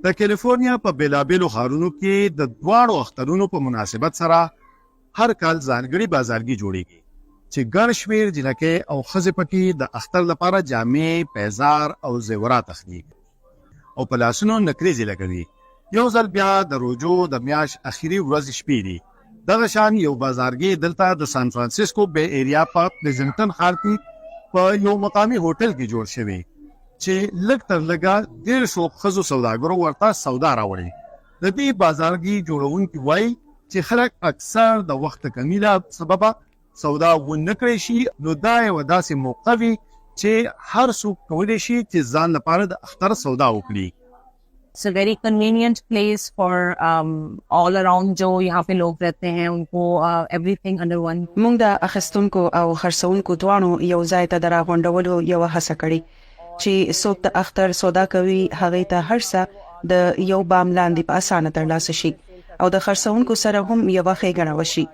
د کیلیفورنیا په بېلابېلو ښارونو کې د دواړو اخترونو په مناسبت سره هر کال ځانګړي بازارګي جوړېږي چې ګڼ شمېر جینکۍ او ښځې پکې د اختر لپاره جامې، پیزار او زیورات اخلي او په لاسونو نکریزې لګوي. یو ځل بیا د روژو د میاشت اخري ورځې شپې دي. دغه شان یو بازارګی دلته د سان فرانسیسکو بې ایریا په پلیزنټن ښار کې په یو مقامي هوټل کې جوړ شوی چې لږ تر لږه 30 ښځو سوداګرو ورته سودا راوړې. د دې بازارګي جوړونکي وايي چې خلک اکثر د وخت د کمي له سببه سودا ونه کړی شي، نو دا یوه داسې موقع وي چې هر څوک کولی شي چې ځان لپاره د اختر سودا وکړي. It's a very convenient place for all around جو یهاں پې لوګ رهتې هې انکو everything under one. موږ د اخیستونکو او خرڅوونکو دواړو یو ځای ته د راغونډولو یوه هڅه کړې چې څوک د اختر سودا کوي هغوی ته هر څه د یو بام لاندې په اسانه ترلاسه شي او د خرڅوونکو سره هم یوه ښېګڼه وشي.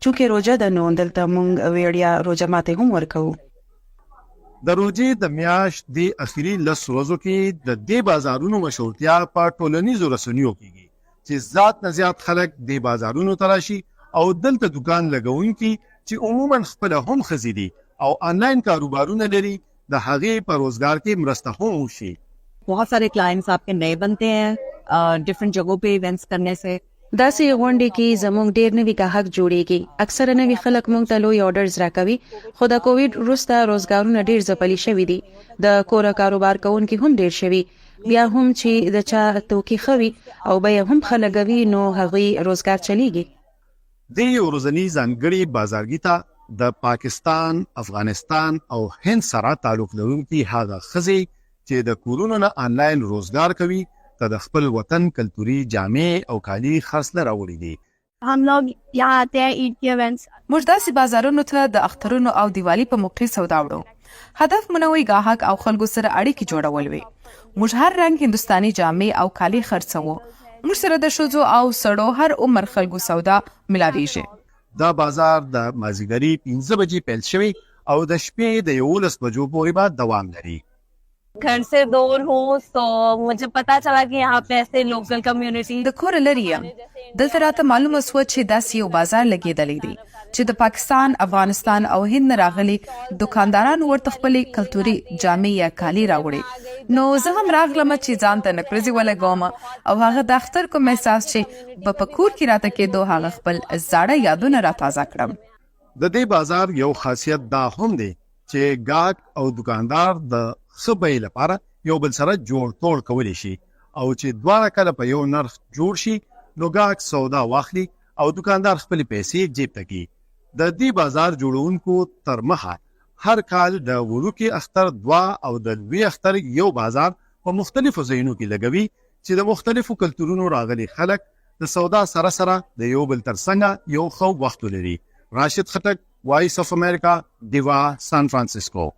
چونکې روژه ده نو دلته موږ ویړیا روژه ماتی هم ورکوو. د روژې د میاشت دې اخري لس ورځو کې د دې بازارونو مشهورتیا په ټولنیزو رسنیو کیږي چې زیات نه زیات خلک دې بازارونو ته راشي او دلته دوکان لګوونکي چې عموما خپله هم ښځې دي او انلاین کاروبارونه لري د هغې په روزګار کې مرسته هم وشي. بهت سارې کلاینټس آپ کې نئې بنتې هې ډیفرنټ جګهو پې ایونټس کرنې سې. داسې غونډې کې زموږ ډېر نوي ګاهک جوړېږي. اکثره نوي خلک موږ ته لوی آرډرز راکوي، خو د کوویډ وروسته روزګارونه ډېر ځپلي شوي دي. د کوره کاروبار کوونکي هم ډېر شوي. بیا هم چې د چا توکي ښه وي او بیه هم ښه لګوي نو هغوی روزګار چلېږي. دې یو ورځني ځانګړي بازارګي ته د پاکستان، افغانستان او هند سره تعلق لرونکي هغه ښځې چې د کورونو نه انلاین روزګار کوي ته د خپل وطن کلتوري جامې او کالي خرڅ له راوړي دي. هم لوګ یهاں آتې هې عید کې ایونټس. موږ داسې بازارونو ته د اخترونو او دیوالي په موقع سودا وړو. هدف مو نوی ګاهک او خلکو سره اړیکې جوړول وي. موږ هر رنګ هندوستاني جامې او کالي خرڅوو. موږ سره د ښځو او سړو هر عمر خلکو سودا ملاویږي. دا بازار د مازیګري 5 بجې پیل شوی او د شپې د 11 بجو پورې به دوام لري. ګهر سې دور هو سو مجهې پتا چلا کې یهاں پې ایسې لوکل کمیونټي. د کوره لرې یم، دلته راته معلومه شوه چې داسې یو بازار لګېدلی دی چې د پاکستان، افغانستان او هند نه راغلي دوکاندارانو ورته خپلې کلتوري جامې یا کالي راوړي، نو زه هم راغلم چې ځان ته نکریزې ولګوم او هغه د اختر کوم احساس چې به په کور کې راته کېدو هغه خپل زاړه یادونه راتازه کړم. د دې بازار یو خاصیت دا هم دی چې ګاهک او دوکاندار د ښه بیې لپاره یو بل سره جوړ توړ کولی شي او چې دواړه کله په یو نرخ جوړ شي نو ګاهک سودا واخلي او دوکاندار خپلې پیسې جیب ته کړي. د دې بازار جوړونکو تر مخه هر کال د وړوکي اختر دوه او د لوی اختر یو بازار په مختلفو ځایونو کې لګوي چې د مختلفو کلتورونو راغلي خلک د سودا سره سره د یو بل تر څنګه یو ښه وخت ولري. راشد خټک، وایس اف امریکا، ډیوه، سان فرانسیسکو.